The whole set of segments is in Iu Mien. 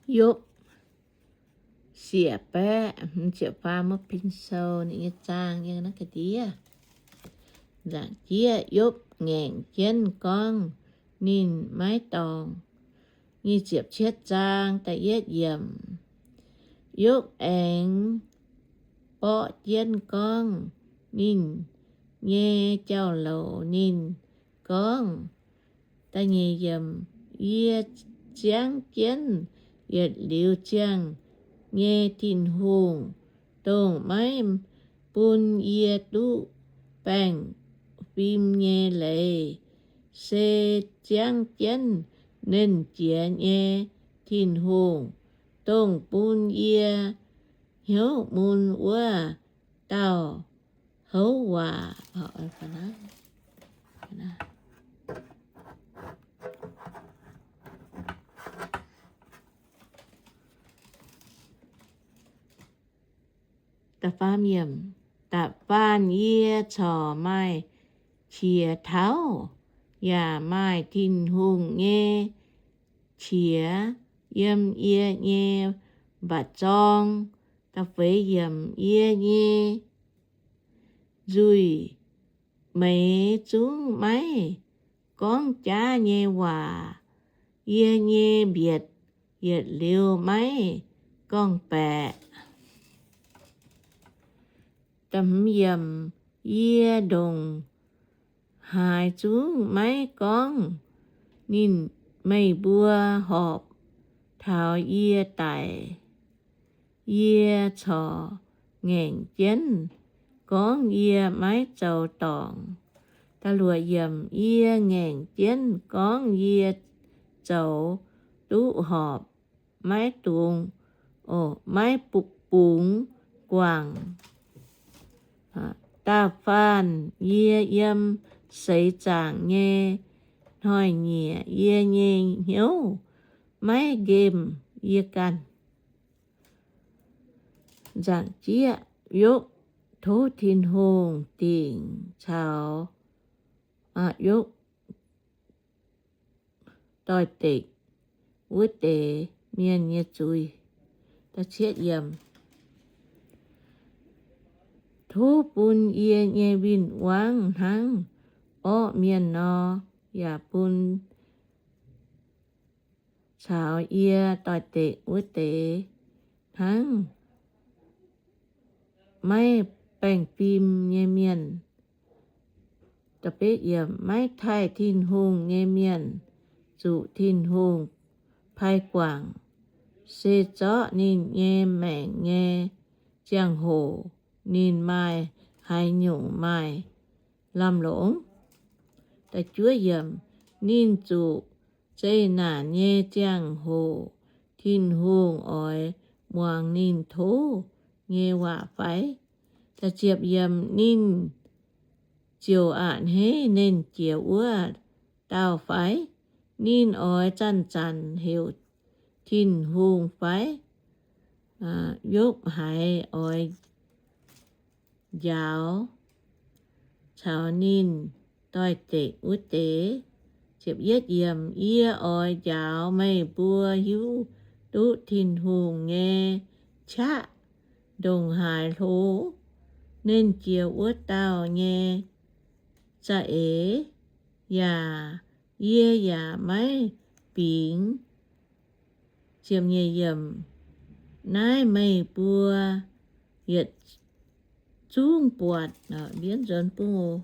Yopv siec baeqv hmz ziepc faam wuov pin sou ninh nyei zaang yiem naaiv ga'ndiev. Nzaangc jieqv Yopv ngaengc jienv gorngv ninh maiv dorngc. Nyic ziepc cietv zaang da'yietv yiemc. Yopv aengx borqv jienv gorngv ninh nyei jauv-louc. Ninh gorngv, da'nyeic yiemc, yie ziangv jienv yietc liuz ziangh nyei Tin-Hungh, dongh maiv bun yie duqv baengh fim nyei leiz, se ziangv jienv Nernh Jiex nyei Tin-Hungh, dongh bun yie hnyouv mun wuov dauh houv waac. Da'faam yiemc. Da'faanh yie corc maaih qiex tauv, yaac maaih Tin-Hungh nyei qiex yiem yie nyei mba'zorng. Da'feix yiemc. Yie nyei nzuih meix zungv maiv gorngv jaav nyei waac, yie nyei mbietc yietc liuz maiv gorngv-baeqc. Da'hmz yiemc. Yie ndongc haaix zungv maiv gorngv ninh, meih mbuo horpc taux yie daic. Yie corc ngaengc jienv gorngv yie maiv zoux dorngc. Da'luoqc yiemc. Yie ngaengc jienv gorngv yie zoux duqv horpc, maiv dungx, o, maiv bungx guangc. Da'faanh yie yiem seix zaangc nyei hnoi-nyieqc, yie nyei hnyouv maiv nqemh yie ganh. Nzaangc jieqv Yopv tov Tin-Hungh dingc caux, a, Yopv doix-dekc wuov deix mienh nyei zuiz. Tov bun yie nyei win-wangv hnangv orqv mienh nor, yaac bun caux yie doix-dekc wuov deix hnangv maiv baengh fim nyei mienh. Maiv taaih Tin-Hungh nyei mienh zuqc Tin-Hungh pai guangc, se zorqv ninh nyei maengc nyei ziangh hoc ninh maaih haaix nyungc maaih lamh longc. Ninh zuqc zeqc naanc nyei ziangh hoc Tin-Hungh oix muangx ninh tov nyei waac fai? Ninh ziouc a'hneiv nernh jiex wuov dauh fai? Ninh oix zanc-zanc heuc Tin-Hungh fai? Yopv haiz oix njaaux caux ninh doix-dekc wuov deix. Yie oix njaaux meih mbuo hiuv duqv Tin-Hungh nyei qaqv ndongc haaix hlo nernh jiex wuov dauh nyei za'eix, yaac yie yaac maiv bingx. Naaiv meih mbuo yietc zungv buatc, mbienv nzuonx bung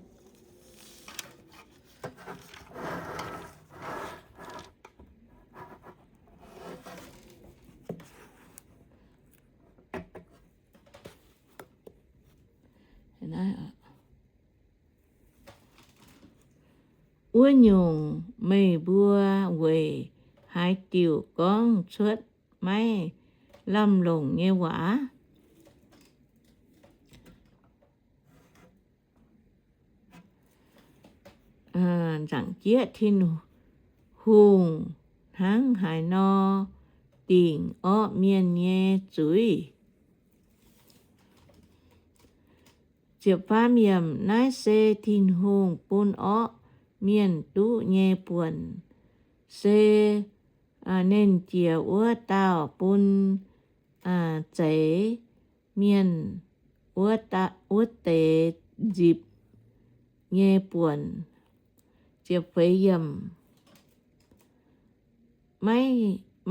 Wuov nyungc, meih mbuo weic haaix diuc gorngv cuotv maiv lamh longc nyei waac? Nzaangc jieqv, Tin-Hungh hnangv haaix nor dingc orqv mienh nyei zuiz? Naaiv se Tin-Hungh bun orqv mienh duqv nyei buonc, se Nernh Jiex wuov dauh bun zeix mienh wuov deix nzipc nyei buonc.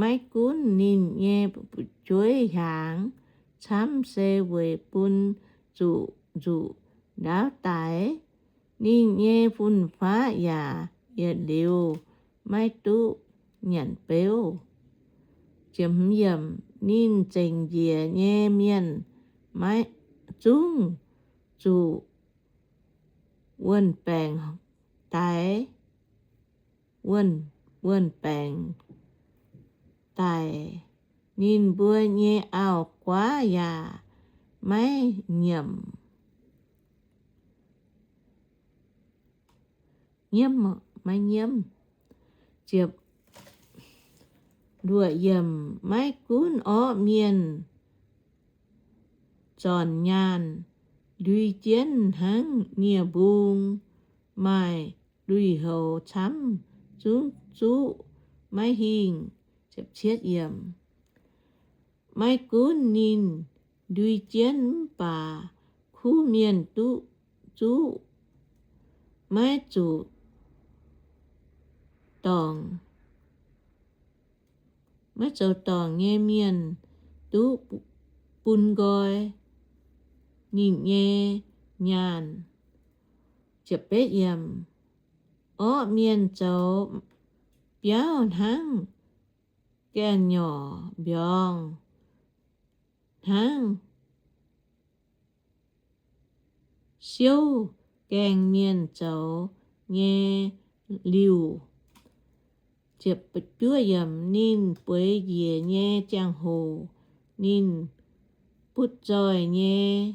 Maiv gunv ninh nyei fu'jueiv hiaangx camv, se weic bun zuqc nzuqc ndaauv daix. Ninh nyei fun-faqv yaac yietc liuz maiv duqv nyanc beuv. Ninh zengc njiec nyei mienh maiv zungv zuqc wuon-baengc daix, wuon-baengc daic. Ninh mbuo nyei auv-guaav yaac maiv nyiemc, nyiemv, maiv nyiemv. Maiv gunv orqv mienh zornc nyaanh ndui jienv hnangv nie-mbung maaih lui-houx camv, zungv zuqv maiv hingh. Maiv gunv ninh ndui jienv mv baac kuv mienh duqv zuqv, maiv zuqc dorngc, maiv zoux dorngc nyei mienh duqv bun nqoi ninh nyei nyaanh. Orqv mienh zoux biauv hnangv gaengh nyorc mbiorngz, hnangv siouv gaengh mienh zoux nyei liuh. Ninh bueix njiec nyei ziangh hoc ninh butv zoih nyei,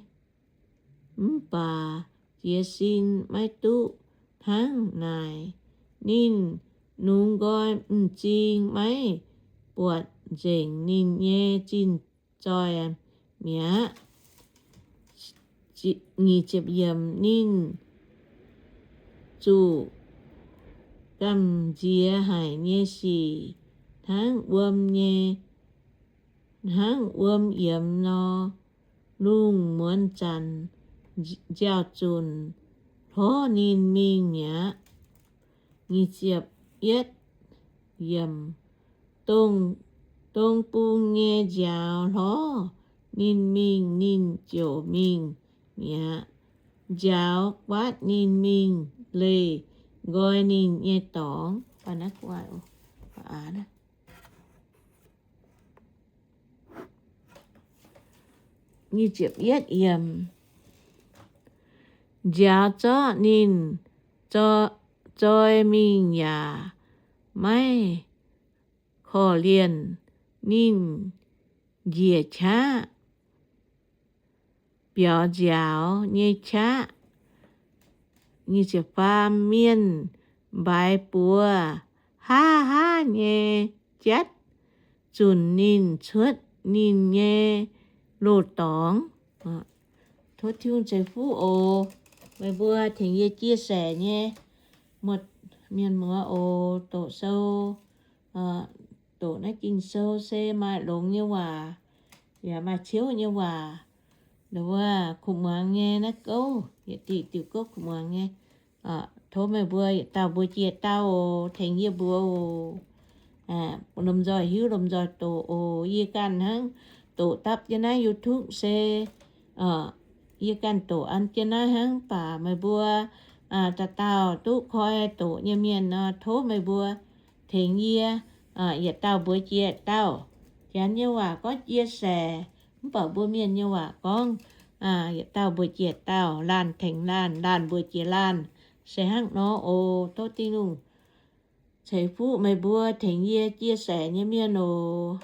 mv baac jiez sin maiv duqv hnangv naaic. Ninh nungx nqoi m'zing maiv buatc nzengc ninh nyei zinh zoih mi'aqv. Ninh zuqc gamh nziex haic nyei sic hnangv wuom nyei, hnangv wuom yiemx nor. Lungh muonz zanc nziaaux-zunc hlorv ninh mingh mi'aqv. Dong bung nyei nziaaux hlorv ninh mingh, ninh ziouc mingh mi'aqv. Nziaaux guaatv ninh mingh leih nqoi ninh nyei dorngx. Nziaaux zorqv ninh zoi mingh yaac maiv korv-lienh ninh njiec qaqv, biaux nziaaux nyei qaqv. Faam mienh mbaix buoz haav haav nyei jatv zunc ninh cuotv ninh nyei loz-dorngx. Tov Tin-Hungh ceix fuqv oc. Meih mbuo tengx yie chia sẻ nyei, mienh muoz oc, doqc sou, doqc naaiv Ging-Sou se maaih longx nyei waac, yaac maaih ciouv nyei waac. Wuov kuv muangx nyei naaiv gouv, yietc diuh diuh gouv kuv muangx nyei. Tov meih mbuo yietc dauh mbuo jiex dauh oc, tengx yie mbuo oc. Lomh nzoih hiuv lomh nzoih doqc oc. Yie ganh hnangv doqc dapv jienv naaiv YouTube se, yie ganh doqc an jienv naaiv hnangv, mv baac meih mbuo dauh dauh duqv koi doqc nyei mienh nor, tov meih mbuo tengx yie yietc dauh mbuox jiex dauh. Janx nyei waac gorngv chia sẻ, mv baac mbuo mienh nyei waac gorngv yietc dauh mbuox jiex dauh, laanh tengx laanh, laanh mbuox jiex laanh. Se hnangv nor oc. Tov Tin-Hungh ceix fuqv meih mbuo tengx yie chia sẻ nyei mienh oc.